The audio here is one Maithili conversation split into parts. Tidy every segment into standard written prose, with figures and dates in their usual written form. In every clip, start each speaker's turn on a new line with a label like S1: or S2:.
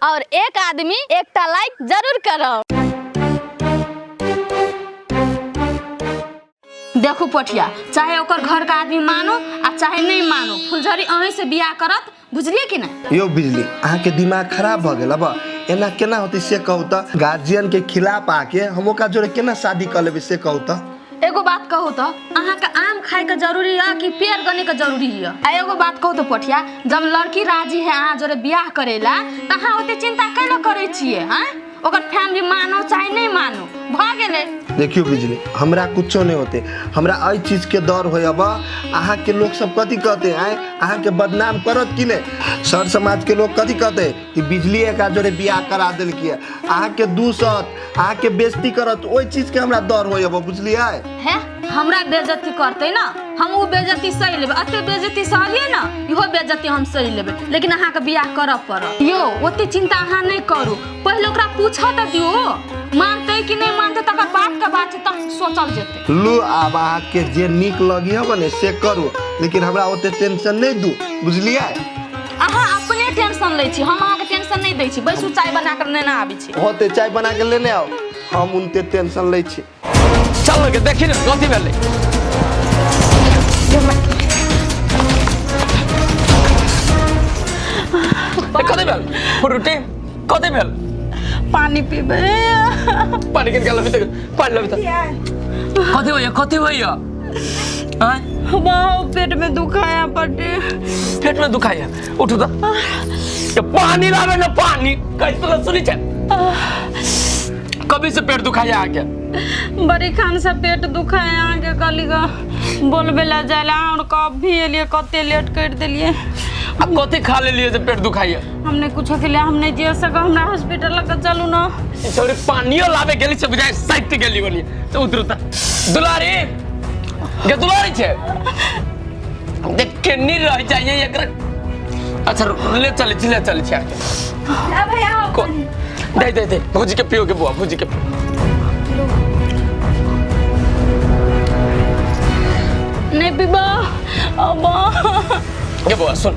S1: और एक आदमी एकटा लाइक जरूर करब। देखू पोठिया, चाहे ओकर घर का आदमी मानो आ चाहे नहीं मानो, फुलझड़ी अहीं से बियाह करत, बुझलिए कि नहीं?
S2: यो बिजली, अहाँके दिमाग खराब भऽ गेल। अब एना केना होतै से कहू तऽ? गार्जियन के खिलाफ आके हम ओकरा जोरे केना शादी कऽ लेबै से कहू तऽ?
S1: एगो बात कहू तऽ, अहाँके आम खाय के जरूरी है कि पेड़ गने के जरूरी है? आ एगो बात कहू तऽ पोठिया, जब लड़की राजी है अहाँ जोरे बियाह करेला तऽ अहाँ ओते चिंता कैला करै छियै? हैं, ओकर फैमिली मानो चाहे नहीं मानो, भऽ गेलै।
S2: देखियौ बिजली, हमरा कुछो नहीं होते, हमरा एहि चीजके डर होय। अब अहाँके लोक सब कथी कहते? आँय, अहाँके बदनाम करत कि नहि? सर समाजके लोक कथी कहते कि बिजली एकरा जोरे बियाह करा देलकै, अहाँके दूसत, अहाँके बेइज्जती करत। ओहि चीजके हमरा डर होय अब, बुझलियै?
S1: हे, हमरा बेइज्जती करतै ना, हम उ बेइज्जती सहि लेबै। एते बेइज्जती सहलियै ना, इहो बेइज्जती हम सहि लेबै, लेकिन अहाँके बियाह करऽ पड़त। यौ, ओते चिंता अहाँ नहि करू, पहिले ओकरा पूछऽ तऽ दियौ, मानतै कि नहि मानतै तकर बाद के बात छै, तब सोचल जेतै।
S2: लू, आब अहाँके जे नीक लगी हब ने से करू, लेकिन हमरा ओते टेंशन नहि दू, बुझलियै?
S1: अहाँ अपने टेंशन लै छी, हम अहाँके टेंशन नहि दै छी। बैसू, चाय बना कऽ नेने आबै छी।
S2: होते, चाय बना के लेने आउ, हम उनते टेंशन लै छी।
S3: चल के देखी ने कथी भेलै। कथी भेल फ्रूटी? कथी भेल?
S1: पानी पीबै।
S3: पानी किन के लबी तक, पानी लबी तक। कथी होइया? कथी होइया? आँय?
S4: बाबू, पेट में दुखाया पटे।
S3: पेट में दुखाइया? उठू तऽ, ये पानी लाबे ने पानी। कैसे तो सुनी छै, कभी से पेट दुखाइया आके?
S4: बड़ी खान से पेट दुखाया अहाँके। कहली ग बोलबे ला जाय ला, और कब भी एलिए, कते लेट कर देलिए।
S3: अब कथी खा लेलिए जे पेट दुखाइया?
S4: हमने कुछ के लिए, हम नहीं जिया सका, हमरा हॉस्पिटल लग चलू ना।
S3: ई छौरी पानियो लाबे गेली से बुझाइ साइट गेली बोली तो उतरू त। दुलारी गे, दुलारी छै, देख केनी रह जाइए एकरा। अच्छा, ले चलै छी, ले चलै छी आके। को दे दे दे, भौजी के पियो के बुआ, भौजी के पियो।
S4: नहीं पीबा अब।
S3: गे बुआ, सुन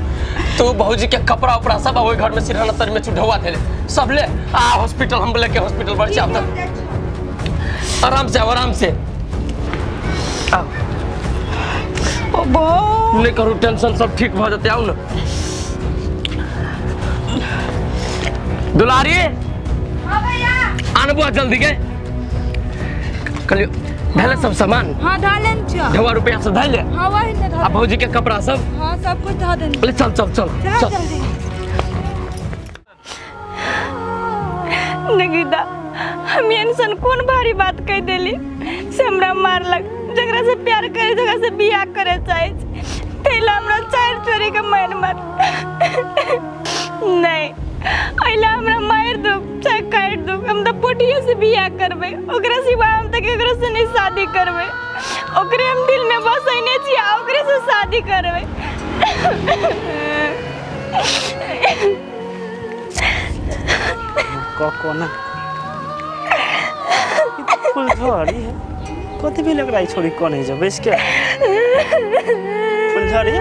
S3: तू, भौजी के कपड़ा उपड़ा सब ओहि घर में सिरहाना तर में ढौआ देले, सब ले आ हॉस्पिटल। हम लेके हॉस्पिटल बढ़ जाओ तक। आराम से आओ, आराम से आओ।
S4: अबो।
S3: नहीं करू टेंशन, सब ठीक भऽ जेतै। आउ ने दुलारी, आन बुआ जल्दी के। कहलियो भेलै सब सामान?
S4: हाँ, धऽ लेने छियौ।
S3: ढौआ रुपया सब धैले?
S4: हाँ, वही ने धऽ।
S3: आ भौजी के कपड़ा सब?
S4: हाँ, सब कुछ धऽ देने।
S3: ले चल चल चल।
S4: चल।
S3: चल।
S4: जल्दी। नगीदा, हम एहन कोन भारी बात कहि देली से हमरा मारलक? जकरा से प्यार करे, जकरा से बियाह करे चाहे छी, ताहि ला हमरा चारि चोरी के मारि मार नहीं। एहिला हमरा मारि दू चाहे काटि दू, हम तऽ पोठिए से बियाह करबै। ओकरा सिवा हम तऽ केकरो से नहीं शादी करबै। ओकरे हम दिल में बसैने छी आ ओकरे से शादी करबै।
S5: क कोना ई तऽ फुलझड़ी है। कथी भेल एकरा? ई छोड़ी कोन है बैस के? फुलझड़ी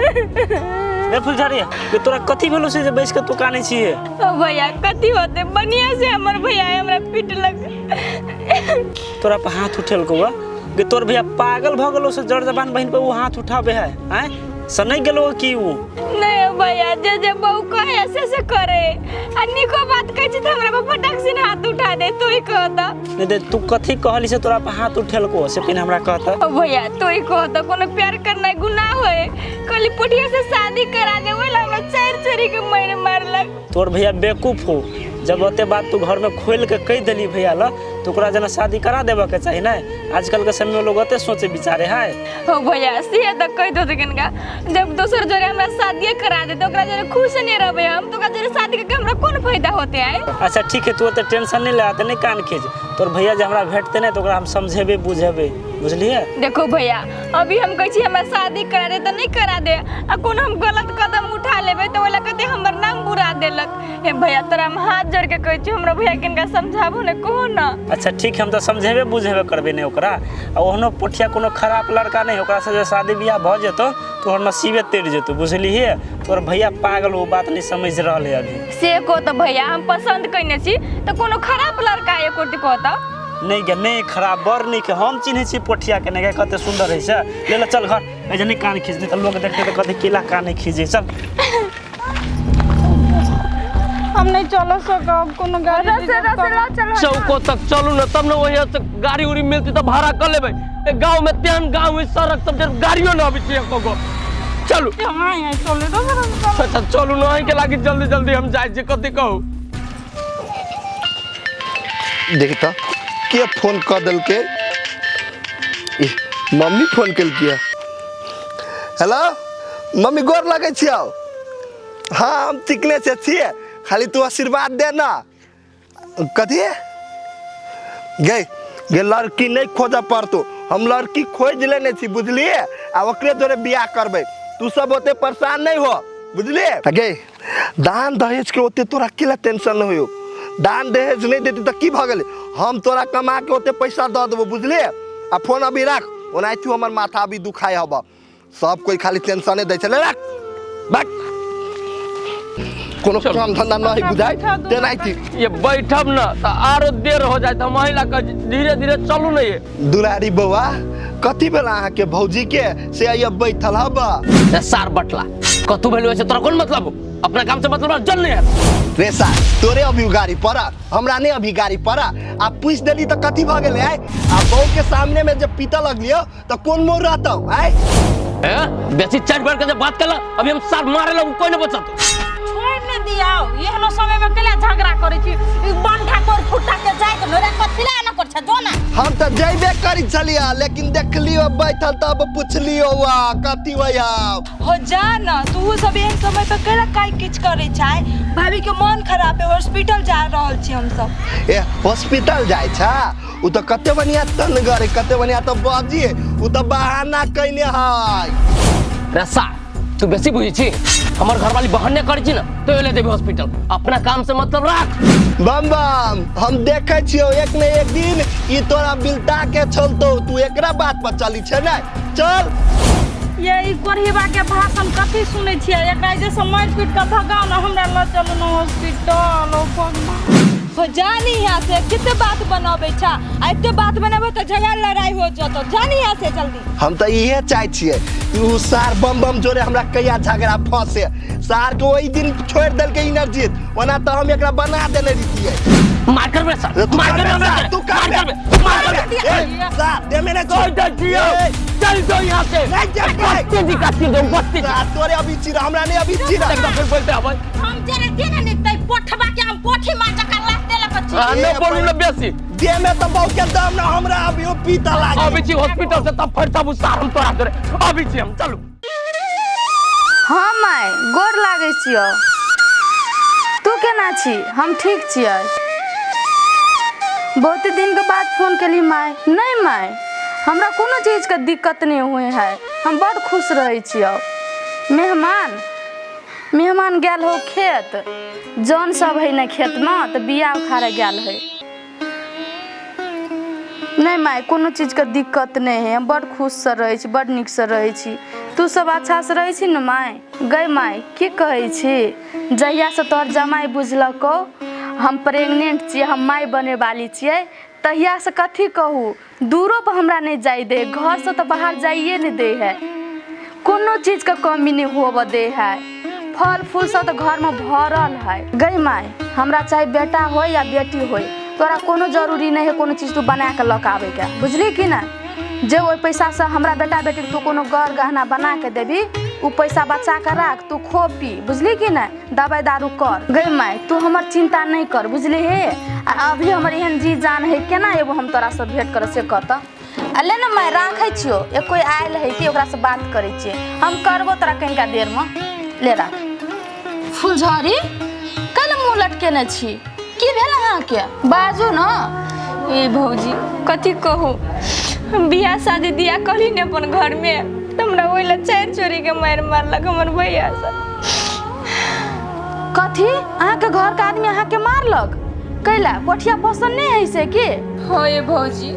S5: रे, फुलझड़ी, ये तोरा कथी भेलो से जे बैस के तू कानै छियै?
S4: ओ भैया, कथी होते, बढ़िया से हमर भैया हमरा पिटलक।
S5: तोरा पर हाथ उठेलकौ गे? गे तोर भैया पागल भऽ गेलो से जड़ जबान बहिन पर उ हाथ उठाबे है? आँय, से नहीं गेलो की उ?
S4: नहीं भैया, जे जे बहू कहे से से करे, आ निको बात कहै छी तऽ हमरा पर फटक से हाथ उठा दे। तू ही कहता।
S5: नहीं दे, तू कथी कहली से तोरा पर हाथ उठेलको से पहिने हमरा कहता।
S4: ओ भैया, तू ही कहता, कोनो प्यार करना गुनाह होए? कहली पोठिया से शादी करा दे, ओहि ला हमरा चारि चोरी के मारि मारलक।
S5: तोर भैया बेवकूफ हो। जब ओते बात तू घर में खोल के कह देली भैया ला, तो ओकरा जना शादी करा देबऽ के चाही। नहीं, आजकल के समय में लोग ओते सोचे विचारे है?
S4: हो भैया, से तऽ कहि दो कनिका, जब दोसर जोरे हमरा शादिये करा दे तऽ ओकरा जोरे खुश नहीं रहबै हम, तऽ ओकरा जोरे शादी करके हमरा कोन फायदा होते आय?
S5: अच्छा ठीक है, तू ओते टेंशन नहीं ले, आते नहीं कान खींच। तोर भैया जे हमरा भेटते नहीं तो ओकरा हम समझेबे बुझेबे, बुझलिए?
S4: देखो भैया, अभी हम कहै छी हमरा शादी करा दे तऽ नहीं करा दे, आ कोनो हम गलत कदम उठा लेबै तऽ ओहि लए कहते हमर नाम बुरा देलक। हे भैया, तोरा हम हाथ जोड़ के कहै छी, हमरा भैया के इनका समझाबू ने, कहू ना।
S5: अच्छा ठीक है, हम तऽ समझेबे बुझेबे करबै ने ओकरा। आ ओहनो पोठिया कोनो खराब लड़का नहीं, ओकरा से जे शादी बियाह भऽ जेतौ तोहर नसीबे तर जेतौ, बुझलिहे? तोहर भैया पागल, ओ बात नहीं समझ रहल है अभी।
S4: से को तऽ भैया हम पसंद कयने छी तऽ कोनो खराब लड़का एको कहता
S5: नहीं गे, नहीं खराब, बड़ नीक है। हम चिन्है छी पोठिया के, नहीं गे कते सुंदर है से। ले ले चल घर, ऐसे नहीं कान खींच, नहीं तो लोग देखते तो कहते केला कान खींचे। चल
S6: हम नहीं चल सकब कोनो गाड़ी
S4: रसे रसे ला चल।
S3: चौको तक चलू ना तब ना वहीं से गाड़ी उड़ी मिलती तो भाड़ा कर लेबै। ए गांव में तेहन गांव है, सड़क सब जब गाड़ियो ना आबै छै एको गो। चलू।
S6: हाँ यहाँ चले तो चल।
S3: अच्छा चलू ना, अहीं के लागी जल्दी जल्दी हम जाइ छी। कथी कहू?
S2: देख त के फोन कऽ देलकै। इ, मम्मी फोन केलकै। हेलो मम्मी, गोर लगै छियौ। हाँ हम चिकने से छियै, खाली तू आशीर्वाद दे ना। कथी गे गे लड़की नहीं खोजऽ पड़तो, हम लड़की खोज लेने छी बुझलिए, आ ओकरे जोरे बियाह करबै। तू सब ओते परेशान नहीं हो बुझलिए। गे दान दहेज के ओते तोरा केला टेंशन नहीं हो, दान दहेज नहीं देती तऽ की भऽ गेलै, हम तोरा कमा के ओते पैसा दऽ देबो बुझलिए। आ फोन अभी राख, ओनाहितो हमर माथा अभी दुखाय हब, सब कोई खाली टेंशने दै छै। ले राख बैठ, कोनो काम धंधा नहीं बुझाय तेनाहिते।
S3: ये बैठब ना तो आरो देर हो जाए, हम अहीं ला कह धीरे धीरे चलू ना। ये
S2: दुलारी बौआ कथी भेल अहाँके भौजी के से आइए बैठल हब?
S3: ए सार बटला कतू भेल वैसे तोरा कोन मतलब, अपना काम से मतलब जल नहीं है।
S2: रे सार तोरे अभी गाड़ी पड़ा, हमरा नहीं अभी गाड़ी पड़ा। आ पूछ देली तो कथी भऽ गेलै? आय आ बहू के सामने में जब पीता लगलियो तो कोन मोर रहतौ? आय
S3: बेसी चाट बार के बात करला अभी हम सार मारे लगू, कोई नहीं बचत।
S6: छोड़ ने दियाओ, एहनो समय में केला झगड़ा करै छी? ई बंठा कोर फुटा के जाइत न रे, कथी ला न कर छ जो ना।
S2: हम तो जइबे करी छलिया, लेकिन देखलियो बैठल तब पुछलियो वा कथी होया।
S7: हो जा ना तू सब एहन समय पर केला काई किछ करै छै? भाभी के मन खराब है, हॉस्पिटल जा रहल छी हम सब।
S2: ए हॉस्पिटल जाइ छा? उ तो कते बढ़िया तनगर है, कते बढ़िया तो बाजी है, उ तो बहाना कइने है।
S3: रसा तू बेसी बुझी छी, हमर घरवाली बहाने करै छी ना तो एले देबी हॉस्पिटल, अपना काम से मतलब राख।
S2: बम बम हम देखै छियौ एक ने एक दिन ई तोरा बिलता के चलतौ, तू एकरा बात पर चली छै ने। चल
S6: ये ई कोढ़ीबा के भाषण कथी सुनै छियै? एकरा जे से मारि पीट के भगाओ ना, हमरा ल चलू ना हॉस्पिटल। ओ भगवान
S7: हो जानी यहाँ से कितने बात बनाबै छा, आ एते बात बनाबै तऽ झगड़ा लड़ाई हो जतौ। जानी यहाँ से जल्दी।
S2: हम तऽ इहे चाहै छियै कि उ सार बम बम जोरे हमरा कहिया झगड़ा फंसे। सार के ओहि दिन छोड़ि देलकै इनरजीत, ओना तऽ हम एकरा बना देने रहितियै।
S3: मार करबे सर, मार करबे,
S2: तू
S3: मार करबे, मार करबे।
S2: ए सार देमे ने
S3: छोड़ दे जियो, चल दो यहाँ से।
S2: नहीं जेबै।
S3: बत्ती जी का चीर दो, बत्ती।
S2: सार तोरे अभी चीरा, हमरा नहीं अभी चीरा।
S3: एकदम फिर बोलते आबै।
S6: हम जे दिन ने तै पोठबा के हम पोठी मार जका लात देलक छी।
S3: ना बोलू ना बेसी।
S2: देमे तऽ बहु के दम ना हमरा अभी ओ पीता लागे।
S3: अभी छी हॉस्पिटल से तब फिर तब सार हम तोरा तोरे अभी छी हम। चलू।
S1: हाँ my गोर लागै छियौ। तू केना छी? हम ठीक छियै। बहुत दिन के बाद फोन केली माय। नहीं माय हमरा कोनो चीज के दिक्कत नहीं हुए है, हम बड़ खुश रहै छियौ। मेहमान मेहमान गेल हो खेत, जौन सब है ने खेत में तो बिया उखाड़े गेल है। नहीं माय कोनो चीज के दिक्कत नहीं है, हम बड़ खुश से रहै छी, बड़ नीक से रहै छी। तू सब अच्छा से रहै छी ने माय? गई माय की कहै छी, जहिया से तोहर जमाइ बुझलकौ हम प्रेग्नेंट छियै, हम माय बने वाली छियै, तहिया से कथी कहू दूरो पर हमरा नहीं जाय दे, घर से तो बाहर जाइए नहीं दे है, कोनो चीज के कमी नहीं होबऽ दे है, फल फूल सब तो घर में भरल है। गई माय हमरा चाहे बेटा हो या बेटी हो, तोरा कोनो जरूरी नहीं है कोनो चीज तू बना के लऽ के आबै के, बुझली कि ना? जे ओहि पैसा से हमरा बेटा बेटी तू कोनो गर गहना बना के देबी, उ पैसा बचा के राख, तू खो पी, बुझली कि ना? दवाई दारू कर। गई माय तू हमर चिंता नहीं कर, बुझली हे? आ अभी हमर एहन जी जान है, केना एबो हम तोरा से भेंट करे से कहता। आ ले ना माय राखै छियौ, एक कोई आयल है कि ओकरा से बात करै छियै, हम करबो तोरा कनिका देर में, ले राख। फुलझड़ी कल मुँह लटकेने छी, की भेल अहाँके? बाजू न।
S4: ए भौजी कथी कहू, बियाह शादी दिया कहली ने अपन घर में, तऽ हमरा ओहि ला चारि चोरी के मारि मारलक हमर भैया सब।
S1: कथी अहाँके घरके आदमी अहाँके मारलक? कैला पोठिया पसंद नहीं है से की?
S4: हाँ ये भौजी,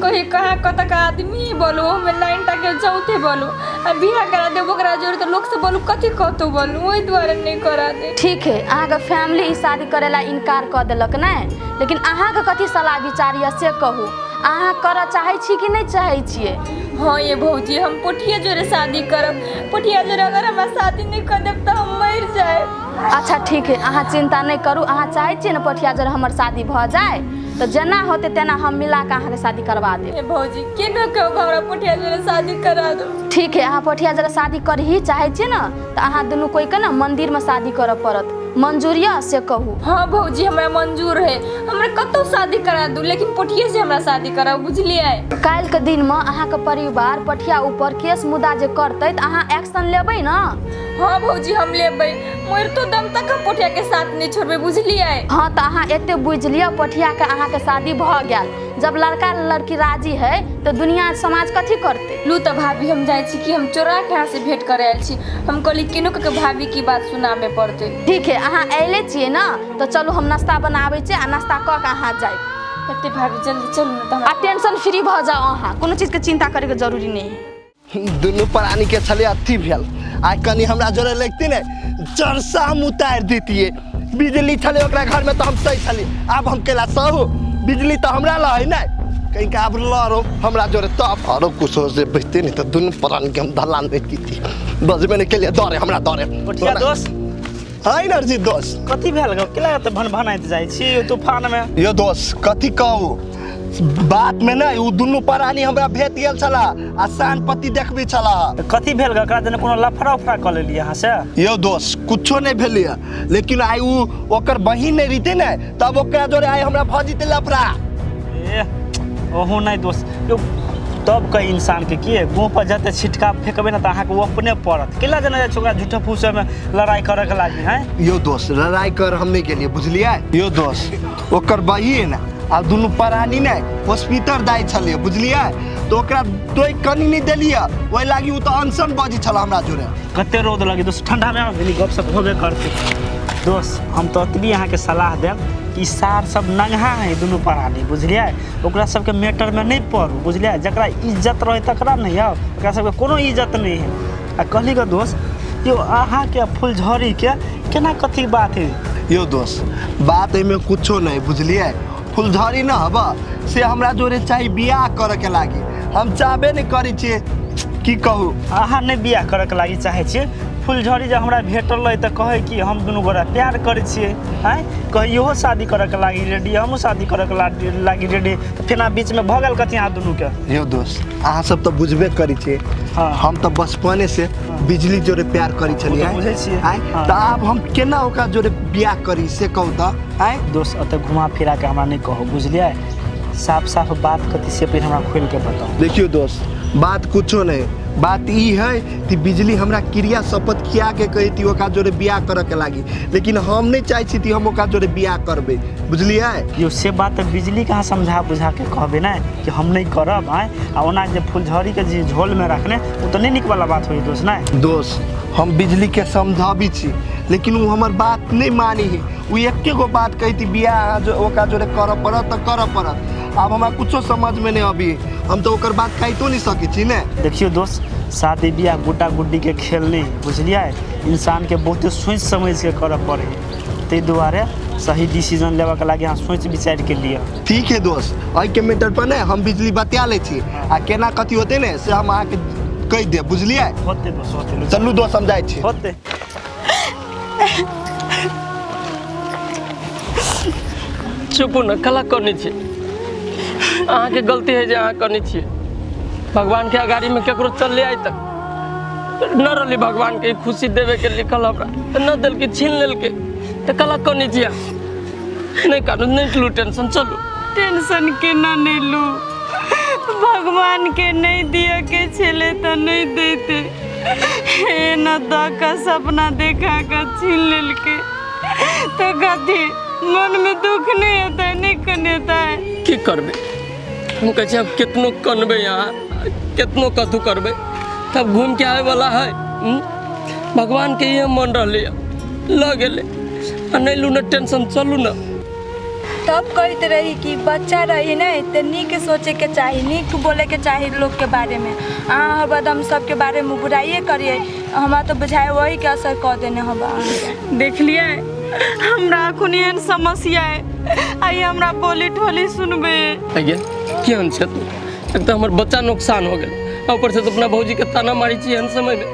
S4: कहीं कहाँ कतक आदमी बोलू, हमें लाइन टाके चौथे बोलू, आ बियाह करा देबो ओकरा जोड़े तो लोग से बोलू कथी कहतो बोलू, ओहि दुआरे नहीं करा दे।
S1: ठीक है, अहाँके फैमिली ई शादी करेला इनकार कऽ देलक नहि, लेकिन अहाँके कथी सलाह विचार यऽ से कहू, अहाँ करऽ चाहै छी कि नहि चाहै छियै?
S4: हाँ ये भौजी, हम पोठिया जोड़े शादी करब, पोठिया जोड़े अगर हमरा शादी नहीं कर देब तो हम मर जाए।
S1: अच्छा ठीक है, अहाँ चिंता नहीं करू, अहाँ चाहै छियै ने पोठिया जोड़े हमर शादी भऽ जाए तो जेना होतै तेना हम मिला कऽ अहाँके शादी करवा देब।
S4: ए भौजी, केना कहू हमरा पोठिया जोड़े शादी करा दो।
S1: ठीक है, अहाँ पोठिया जोड़े शादी करही चाहै छियै ने तऽ अहाँ दुनू कोइ के ने मंदिरमे शादी करऽ पड़त, मंजूर यऽ से कहू।
S4: हाँ भौजी, हमरा मंजूर है, हमरा कतौ शादी करा दू, लेकिन पोठिए से हमरा शादी कराओ, बुझलियै?
S1: काल्हिके दिनमे अहाँके परिवार पोठिया ऊपर केस मुद्दा जे करतै तऽ अहाँ एक्शन लेबै ने?
S4: हाँ भौजी, हम लेबै, मरतो दम तक हम पोठिया के साथ नहीं छोड़बै, बुझलियै?
S1: हाँ तऽ अहाँ एते बुझि लिअ, पोठियाके अहाँके शादी भऽ गेल, जब लड़का लड़की राजी है तो दुनिया समाज कथी करते?
S4: लू तऽ भाभी, हम जाइ छी कि हम चोरा के अहाँ से भेंट करे आयल छी, हम कहली केनो के भाभी की बात सुनाबे पड़तै।
S1: ठीक है, अहाँ अयले छियै ने तऽ चलू हम नाश्ता बनाबै छी आ नाश्ता कऽ के अहाँ जायब।
S4: एते भाभी जल्दी चलू ने तऽ
S1: आ टेंशन फ्री भऽ जाउ, अहाँ कोनो चीजके चिंता करैके जरूरी नहि है।
S2: दुनू प्राणी के छलै अथी भेल, आइ कनी हमरा जोड़े लगती ने जरसा हम उतारि दितियै। बिजली छलै ओकरा घरमे तऽ हम सही छलियै, आब हम केला सहू, बिजली तऽ हमरा लऽ है ने, कहीं के आब लड़ो हमरा जोड़े तब आरो कुछो से बचते नहीं तऽ दुनू प्राणी के हम दलान नहि दितियै। बजबे नहि केलियै, डरे हमरा डरे।
S5: पोठिया दोस्त
S2: है नरजी दोस्त,
S5: कथी भेल गो? केला तऽ भन भनाइत जाइ छी तूफान में?
S2: यो दोस्त कथी कहू, बात में नहीं उ दुनू प्राणी हमरा भेट गेल छला आ शान पति देखबी छला।
S5: कथी भेल गो? एकरा जेना कोनो लफड़ा उफड़ा कऽ लेलियै अहाँ से?
S2: यो दोस्त कुछो नहीं भेलियै, लेकिन आइ उ ओकर बहिन नहीं रहिते ने तब ओकरा जोड़े आइ हमरा भऽ जेतै लफड़ा।
S5: ए ओहो नहीं दोस्त, यो तब कही इंसान के की मुँह पर जते छिटका फेंकबै ने तऽ अहाँके ओ अपने पड़त। केला जेना जाइ छै ओकरा झूठा फूसे में लड़ाई करऽ के लागी हैं?
S2: यो दोस्त लड़ाई कर हम नहीं गेलियै, बुझलियै? यो दोस्त ओकर बहिन आ दुनू प्राणी ने हॉस्पिटल दाइ छलियै, बुझलियै? तऽ ओकरा तोय कनी नहि देलियै, ओहि लागी ओ तऽ अनशन बजै छल हमरा जोड़े।
S5: कते रौद लगे दोस्त, ठंडा में आबि गप सप होबे करतै। दोस्त हम तऽ ओतबी अहाँके सलाह देब कि सार सब नंगा है दुनू प्राणी, बुझलियै? ओकरा सबके मैटरमे नहि पड़ू, बुझलियै? जकरा इज्जत रहै तकरा नहि आउ, ओकरा सबके कोनो इज्जत नहि है। आ कहली गऽ दोस्त, यो अहाँके फुलझड़ीके केना कथी बात है?
S2: यो दोस्त बात एहिमे कुछो नहीं, बुझलियै? फुलझड़ी न हब से हमरा जोड़े चाही बियाह करऽ के लागी, हम चाहबे नहि करै छियै, की कहू?
S5: अहाँ नहि बियाह करऽ के लागी चाहै छियै? फुलझड़ी जब हमरा भेटल रहै तऽ कहै कि हम दुनू गोरा प्यार करै छियै, आँय? कहै इहो शादी करऽ के लागी रेडी, हमहूँ शादी करऽ के लागी रेडी, तऽ फेना बीचमे भऽ गेल कथी अहाँ दुनूके?
S2: यो दोस्त अहाँ सब तऽ बुझबे करै छियै,
S5: हाँ।
S2: हम तऽ बचपने से बिजली जोड़े प्यार करै छलियै,
S5: बुझै छियै।
S2: आँय? तऽ आब हम केना ओकरा जोड़े बियाह करी से कहू तऽ? आँय
S5: दोस्त एतऽ घुमा फिरा के हमरा नहि कहू, बुझलियै? साफ साफ बात कथी से पहिले हमरा खोलि के बताउ।
S2: देखियौ दोस्त बात कुछो नहीं, बात ई है कि बिजली हमरा क्रिया शपथ खिया के कही थी ओकरा जोड़े बियाह करऽ के लागी, लेकिन हम नहीं चाहै छी कि हम ओकरा जोड़े बियाह करबै, बुझलियै?
S5: यो से बात तऽ बिजली के अहाँ समझा बुझा के कहबै ने कि हम नहीं करब, आँय? आ ओना जे फुलझड़ी के जे झोलमे रखने ओ तऽ नहि नीक वाला बात होइ दोस्त ने।
S2: दोस्त हम बिजली के समझाबी छी, लेकिन ओ हमर बात नहीं मानी है, ओ एके गो बात कही थी बियाह जो ओकरा जोड़े करऽ पड़त तऽ करऽ पड़त। आब हमरा कुछो समझमे नहीं अभी, हम तऽ ओकर बात काटितो नहीं सकै छी ने।
S5: देखियौ दोस्त, शादी बियाह गुड्डा गुड्डी के खेल नहीं, बुझलियै? इंसान के बहुते सोचि समझि के करऽ पड़ै है, ताहि दुआरे सही डिसीजन लेबऽ के लागी अहाँ सोचि विचारि के लिअ।
S2: ठीक है दोस्त, एहिके मैटर पर ने हम बिजली बतिया लै छी आ केना कथी होतै ने से हम अहाँके कहि देब, बुझलियै?
S5: होतै दोस्त, होतै।
S2: चलू दोस्त हम जाइ छी।
S5: होतै।
S3: चुपू ने, कला करने छियै, अहाँके गलती है जे अहाँ करने छियै। भगवान के अगाड़ी में केकरो चलले आइ तक न रहली, भगवान के खुशी देवे के लिखल हमरा न देलकै, छीन लेलकै, तऽ कला करने छियै। नहीं कानू, नहीं लू टेंशन, चलू।
S6: टेंशन केना नहीं लू, भगवान के नहीं दिया के छेले तो नहीं देते, एना दऽ कऽ सपना देखा कऽ छीन लेलकै तऽ कथी मन में दुख नहीं हेतै, नहीं कनेतै?
S3: की करबै, हम कहै छियै आब केतनो कनबै अहाँ, केतनो कथू करबै, तब घूम के आबै वाला है। भगवान के इहे मन रहलै, लऽ गेलै। आ नहि लू ने टेंशन, चलू ने।
S7: तब कहैत रही कि बच्चा रही ने तऽ नीक सोचैके चाही, नीक बोलैके चाही लोकके बारेमे। अहाँ हरदम सबके बारेमे बुराइए करियै, हमरा तऽ बुझाइ वहीके असर कऽ देने हब अहाँके।
S6: देखलियै हमरा अखन एहन समस्या है, आइ हमरा बोली ठोली सुनबै।
S3: आगे केहन छै तू? एक तऽ हमर बच्चा नुकसान हो गेल, आ ऊपर से तो अपना भौजी के ताना मारै छी एहन समय में।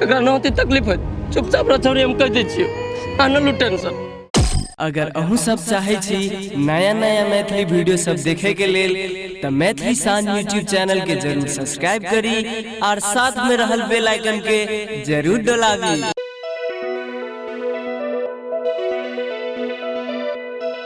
S3: एकरा न होती तकलीफ होत, चुपचाप रह छौरी, हम कहि दै छियौ, आ न लू टेंशन।
S8: अगर अहूँ सब चाहै छी नया नया मैथिली वीडियो सब देखे के लेल तऽ मैथिली शान यूट्यूब चैनल के जरूर सब्सक्राइब करी और साथ में रहल बेल आइकन के जरूर डोलाबी।